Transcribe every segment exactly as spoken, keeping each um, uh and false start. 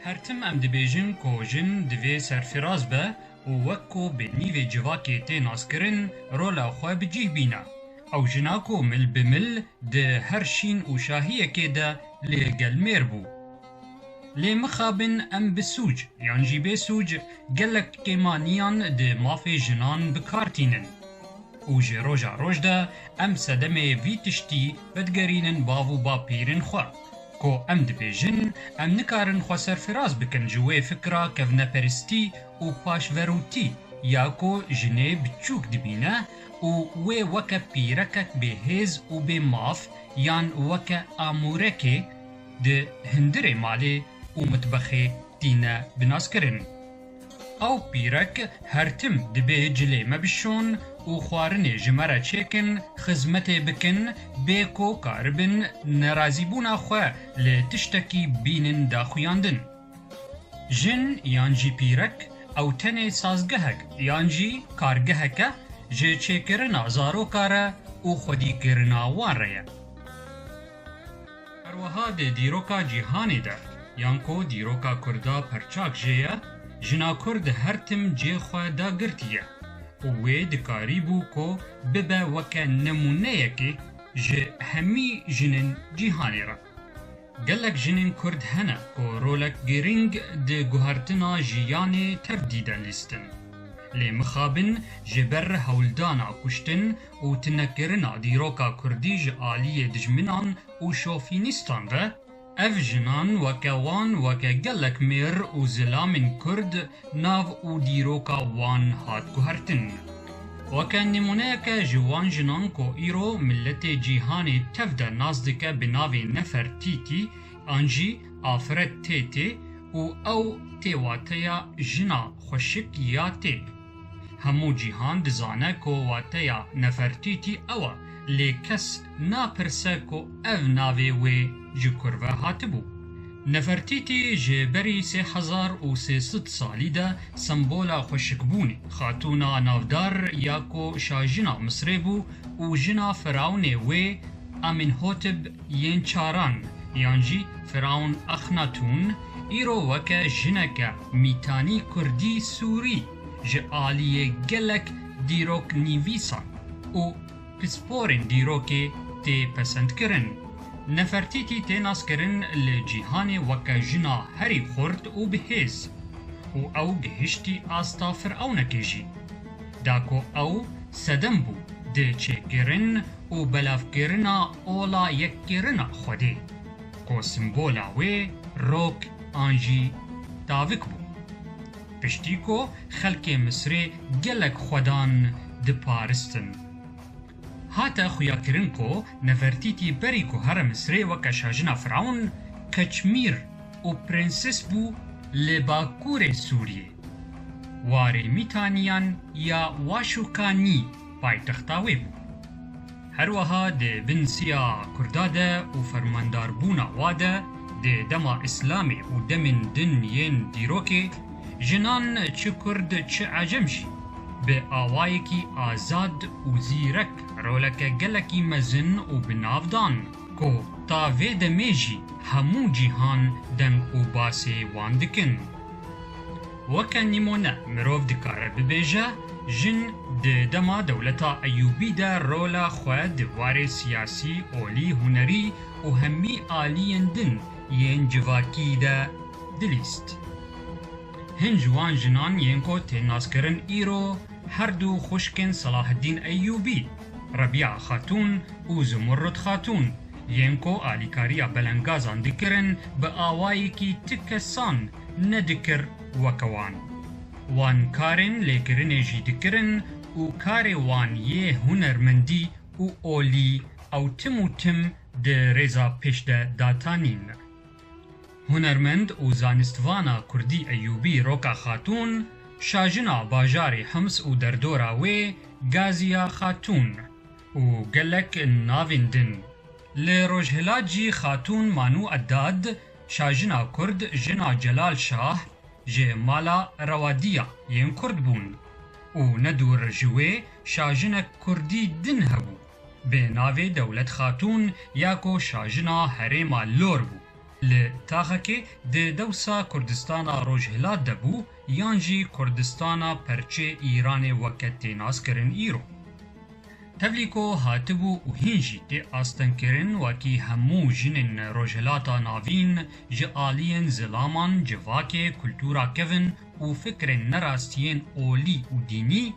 Her tim em dibêjin ku jin divê serfiraz be û wek ku bi nîvê civakê tê naskirin, rola xwe bi cih bîne. Ew jina ku mil bi mil di her şîn û şahiyekê de li gel mêr bû. Lê mixabin em bi sûc yan jî bê sûc gelek kêmaniyan di mafê jinan bi kar tînin. Û ji roja roj de em sedemê vî tiştî vedigerînin bav û bapîrên xwe, ku em dibêjin, em nikarin xwe serfiraz bikin ji wê fikra kevneperistî û paşverûtî ya ku jinê biçûk dibîne û wê weke pîrekek bêhêz û bêmaf yan weke amûrekê di hundirê malê û mitbexê tîne binaskirin. Ew pîrek her tim dibê cilê me bişon û xwarinê ji me re çêkin, xizmetê bikin, bê ku karibin nerazîbûna xwe li tiştekî bînin daxuyandin. Jin yan jî pîrek, ew tenê sazgehek yan jî kargehek e ji çêkirina zaroka re û xwedîkirina wan re ye. Her wiha di dîroka cîhanê de, yan ku dîroka Kurda perçak jê ye, jina Kurd her tim cê xwe dagirtiye û wê dikarîbû ku bibe weke nemûneyekê ji hemî jinên cîhanê re. Gelek jinên Kurd hene ku rolek girîng di guhertina jiyanê tevdî de lîstin. Lê mixabin ji ber hewldana kuştin û tunekirina dîroka Kurdî ji aliyê dijminan û şofînîstan ve, ev jinan weke wan, weke gelek mêr û zilamên Kurd nav û dîroka wan hat guhertin. Weke nimûneyeke ji wan jinan ku îro miletê cîhanê tev de nas dike bi navê Nefertîtî an jî Afret Têtê û ew tê wateya jina xweşik ya tê. Hemû cîhan dizane ku wateya Nefertîtî ew e, lê kes napirse ku ev navê wê ji kur ve hatibû. Nefertîtî ji berî sê hezar û sê sed salî de sembola xweşikbûnê, xatûna navdar ya ku şajina Misrê bû û jina firawinê wê Amenhotep yên çaran, yan jî Firavun Exnatûn, îro weke jineke mîtanî kurdî sûrî ji aliyê gelek dîroknivîsan û pisporên dîrokê tê pesendkirin. Nefertîtî tê naskirin li cîhanê weke jina herî xurt û bihêz û ew gihiştî asta firewnekê jî. Da ku ew sedem bû di çêkirin û belavkirina ola yekkirina Xwedê, ku simbola wê rok an jî tavik bû. Piştî ku xelkê Misrê gelek xwedan diparistin. Hate xuyakirin ku Nefertîtî berî ku here Misrê weke şajina Firavun, keçmîr û prenses bû li bakurê Sûriyê. Warê Mîtaniyan ya Waşûkanî paytexta wê bû. Her wiha di bin siya Kurda de û fermandarbûna wa de, di dema Îslamê û demên din yên dîrokê, jinan çi Kurd çi Ecem jî bi awayekî azad û zîrek roleke gelekî mezin û bi nav dan, ku ta vê demê jî hemû cîhan deng û basê wan dikin. Weke nîmûne, mirov dikare bibêje, jin di dema dewleta Eyûbî de rola xwe di warê siyasî, olî, hunerî û hemî aliyên din yên civakî de dilîst. Hin ji wan jinan yên ku tên naskirin îro her du xwişkên Selaheddîn Eyûbî, Rebiya Xatûn û Zumurrud Xatûn, yên ku alîkariya belengazan dikirin, bi awayekî ti kesan nedikir weke wan. Wan karên lêkirinê jî dikirin û karê wan yê hunermendî û olî ew tim û tim di rêza pêş de datanîn. Hunermend û zanistvana kurdî Eyûbî Roka Xatûn, şajina bajarê Hims û derdora wê Gaziya Xatûn û gelek navên din. Li rojhilat jî Xatûn Manû Edad, şajina kurd, jina Celal Şah, ji mala Rewadiya yên kurd bûn û ne dûr ji wê şajinek kurdî din hebû, bi navê Dewlet Xatûn ya ku şajina herêma Lor bû. Li taxekê di dewsa Kurdistana Rojhilat de bû yan jî Kurdistana perçê Îranê weke tê naskirin îro. Tevlî ku hatibû û hîn jî tê astengkirin wekî hemû jinên Rojhilata Navîn ji aliyên zilaman, civakê, kultura kevin û fikrên nerastiyên olî û dînî,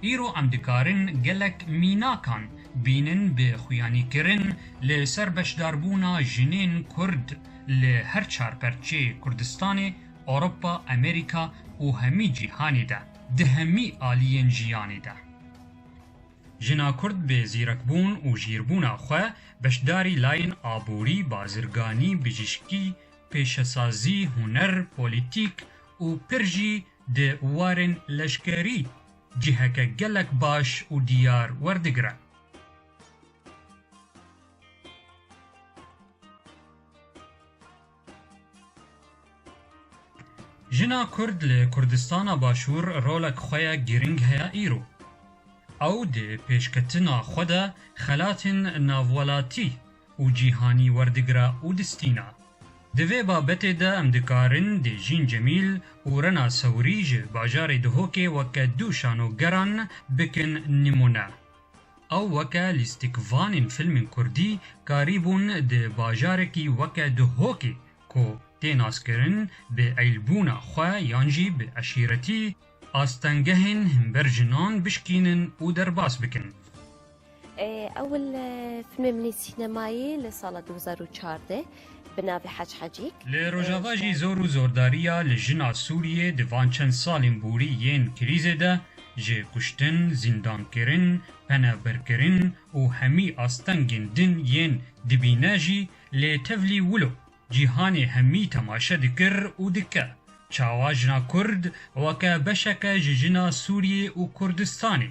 îro em dikarin gelek mînakan bînin bi xuyanîkirin li ser beşdarbûna jinên Kurd li her çar perçeyê Kurdistanê, Ewropa, Amerîka û hemî cîhanê de, di hemî aliyên jiyanê de. Jina Kurd bi zîrekbûn û jîrbûna xwe beşdarî layên aborî, bazirganî, bijîşkî, pêşesazî, huner, polîtîk û pir jî di warên leşkerî ciheke gelek baş û diyar werdigire. Jina Kurd li Kurdistana Başûr rolek xwe ya girîng heye îro. Ew di pêşketina xwe de xelatên navwelatî û cîhanî werdigire û distîne. Di vê babetê de em dikarin Dêjîn Cemîl û Rena Sewrî ji bajarê Duhokê weke du şanogeran bikin nimûne. Ew weke lîstikvanên fîlmên kurdî karîbûn di bajarekî weke Duhokê ku tê naskirin bi eylbûna xwe yan jî bi eşîretî astengehên himber jinan bişkînin û derbas bikin. Ê, ewil, e, filmê min ê sînemayê li sala du hezar û çardeh bi navê Hac Hacîk. Li Rojava jî zor û zordariya li jina Sûriyê di van çend salên borî yên krîzê de ji kuştin, zîndankirin, penebirkirin û hemî astengên din yên dibîne jî lê tevlî wilo cîhanê hemî temaşe dikir û dike. Çawa jina Kurd weke beşeke ji jina Sûriyê û Kurdistanê,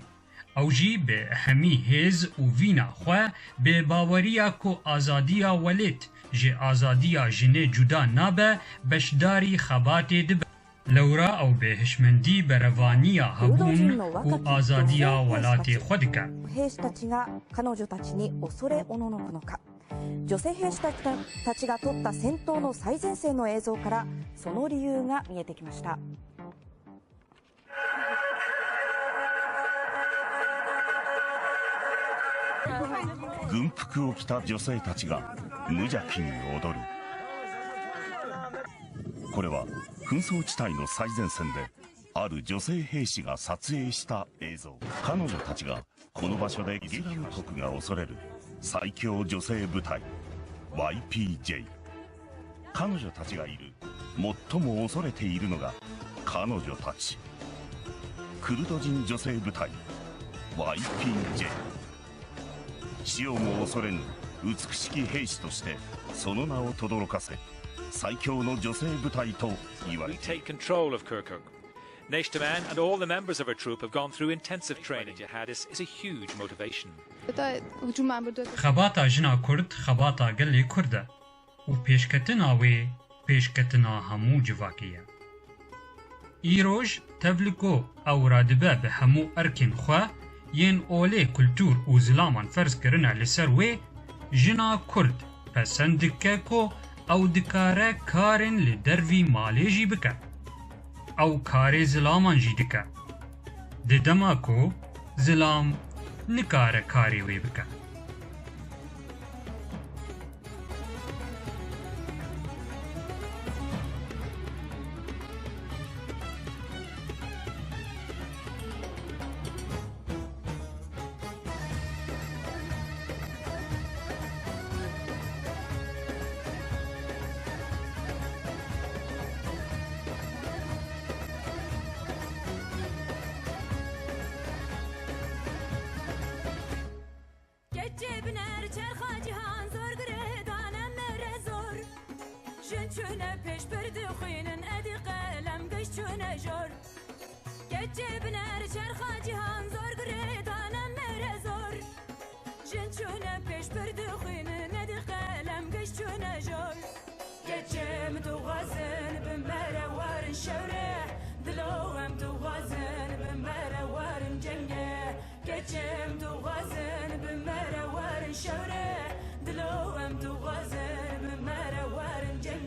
ew jî bi hemî hêz û vîna xwe bi baweriya ku azadiya welêt ji azadiya jinê cuda nabe, beşdarî xebatê dibe. Lewra ew bi hişmendî berevaniya hebûn û azadiya welatê xwe dike. 兵士たちが彼女たちに恐れおののくのか。女性兵士たちが取った戦闘の最前線の映像から、その理由が見えてきました。 軍服を着た女性たちが無邪気に踊る。これは紛争地帯の最前線で、ある女性兵士が撮影した映像。彼女たちがこの場所で、イスラム国が恐れる最強女性部隊、 ワイピージェイ。 彼女たちがいる、最も恐れているのが彼女たち、クルド人女性部隊、 ワイピージェイ。 死をも恐れぬ美しき兵士としてその名を轟かせ、最強の女性部隊と言われ We ている。 Take control of Kirkuk. Neyşteman and all the members of her troop have gone through intensive training. Jihadist is a huge motivation. Xebata jina Kurd xebata gelê Kurd e û pêşketina wê pêşketina hemû civakê ye. Îroj tevliko ew radibe bi hemû erkên xwe yên olê kultûr û zilaman ferz kirine li ser wê, jina Kurd pesend dike ku ew dikare karên li dervî malê jî bike. Ew karê zilaman jî dike. Di dema ku zilam nikare karê wê bike. Keçê biner çerxa cîhan zor girêdane me re zor. Jin çûne pêş pir dixwînin, edî qelem giş çûne jor. Keçê biner çerxa cîhan zor girêdane me re zor. Jin çûne pêş pir dixwînin, edî qelem giş çûne jor. Keçê em dixwazin bi me re werin şewre, dilo em dixwazin bi me re werin cenge. Keçê em dixwazin bi me re werin şewre, dilo em dixwazin bi me re werin cenge.